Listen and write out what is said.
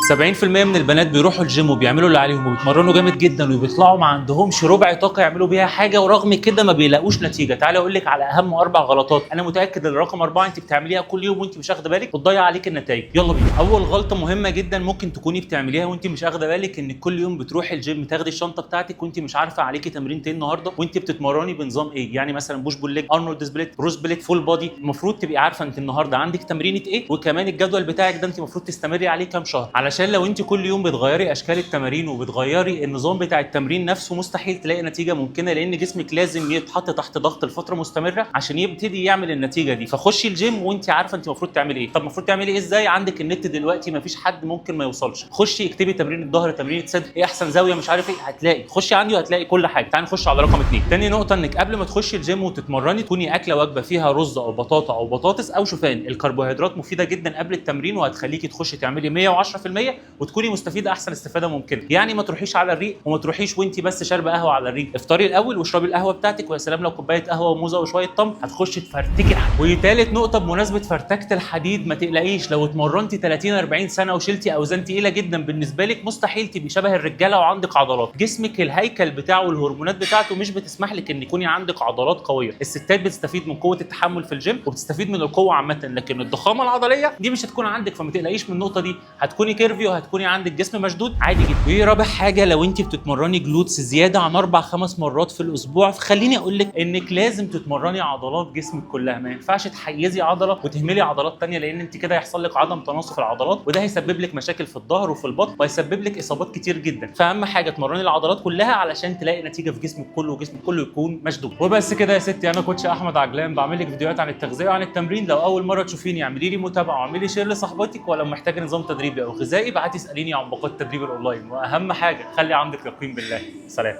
70% من البنات بيروحوا الجيم وبيعملوا اللي عليهم وبيتمرنوا جامد جدا وبيطلعوا ما عندهمش ربع طاقة يعملوا بيها حاجه، ورغم كده ما بيلاقوش نتيجه. تعالى اقول لك على اهم اربع غلطات، انا متاكد ان رقم 4 انت بتعمليها كل يوم وانت مش واخده بالك وتضيع عليك النتائج. يلا بينا. اول غلطه مهمة جدا ممكن تكوني بتعمليها وانت مش واخده بالك، ان كل يوم بتروحي الجيم تاخدي الشنطة بتاعتك وانت مش عارفه عليكي تمرينتين النهارده وانت بتتمرني بنظام ايه، يعني مثلا push pull leg، Arnold split، bro split، full body. المفروض تبقي عارفه انت النهارده عندك تمرينه ايه، وكمان الجدول بتاعك ده انت المفروض تستمري عليه كام شهر، علشان لو انت كل يوم بتغيري اشكال التمارين وبتغيري النظام بتاع التمرين نفسه مستحيل تلاقي نتيجة ممكنه، لان جسمك لازم يتحط تحت ضغط لفترة مستمرة عشان يبتدي يعمل النتيجة دي. فخشي الجيم وانت عارفه انت المفروض تعملي ايه. طب المفروض تعملي ايه ازاي؟ عندك النت دلوقتي مفيش حد ممكن ما يوصلش. خشي اكتبي تمرين الظهر، تمرين صدر، ايه احسن زاويه، مش عارف ايه، هتلاقي. خشي عندي وهتلاقي كل حاجه. تعالي نخش على رقم 2. تاني نقطه، انك قبل ما تخشي الجيم وتتمرني تكوني اكله وجبة فيها رز او بطاطا او بطاطس او شوفان. الكربوهيدرات مفيدة جدا قبل التمرين وهتخليكي تخشي تعملي 110% وتكوني مستفيدة احسن استفاده ممكنه. يعني ما تروحيش على الريق، وما تروحيش وانت بس شاربه قهوة على الريق. افطري الاول واشربي القهوة بتاعتك، ويا سلام لو كوباية قهوة وموزه وشوية تمر، هتخشي تفرتكي الحديد. وتالت نقطه، بمناسبة فرتكه الحديد، ما تقلقيش لو اتمرنتي 30 40 سنة وشلتي اوزان تقيلة جدا بالنسبة لك مستحيل تبقي شبه الرجالة وعندك عضلات. جسمك الهيكل بتاعه والهرمونات بتاعته مش بتسمح لك ان يكون عندك عضلات قويه. الستات بتستفيد من قوة التحمل في الجيم وبتستفيد من القوة عامه، لكن الضخامة العضلية دي مش هتكون عندك، فما تقلقيش من النقطة دي. هتكوني curvy وهتكوني عندك جسم مشدود عادي جدا. ورابع حاجه، لو انت بتتمرني glutes زيادة عن 4 5 مرات في الاسبوع، فخليني اقول لك انك لازم تتمرني عضلات جسمك كلها. ما ينفعش تحيزي عضلة وتهملي عضلات تانية، لان انت كده هيحصل لك عدم تناسق في العضلات، وده هيسبب لك مشاكل في الظهر وفي البطن وهيسبب لك اصابات كتير جدا. فاهم حاجه؟ تمرني العضلات كلها علشان تلاقي نتيجة في جسمك كله وجسمك كله يكون مشدود. وبس كده يا ستي. انا coach احمد عجلان، بعمل لك فيديوهات عن التغذية وعن التمرين. لو اول مرة تشوفيني اعملي لي متابعه واعملي share لصاحبتك، ولو محتاجه نظام تدريبي او غذائي ابعتي اساليني عن باقات التدريب الاونلاين. واهم حاجة خلي عندك يقين بالله. سلام.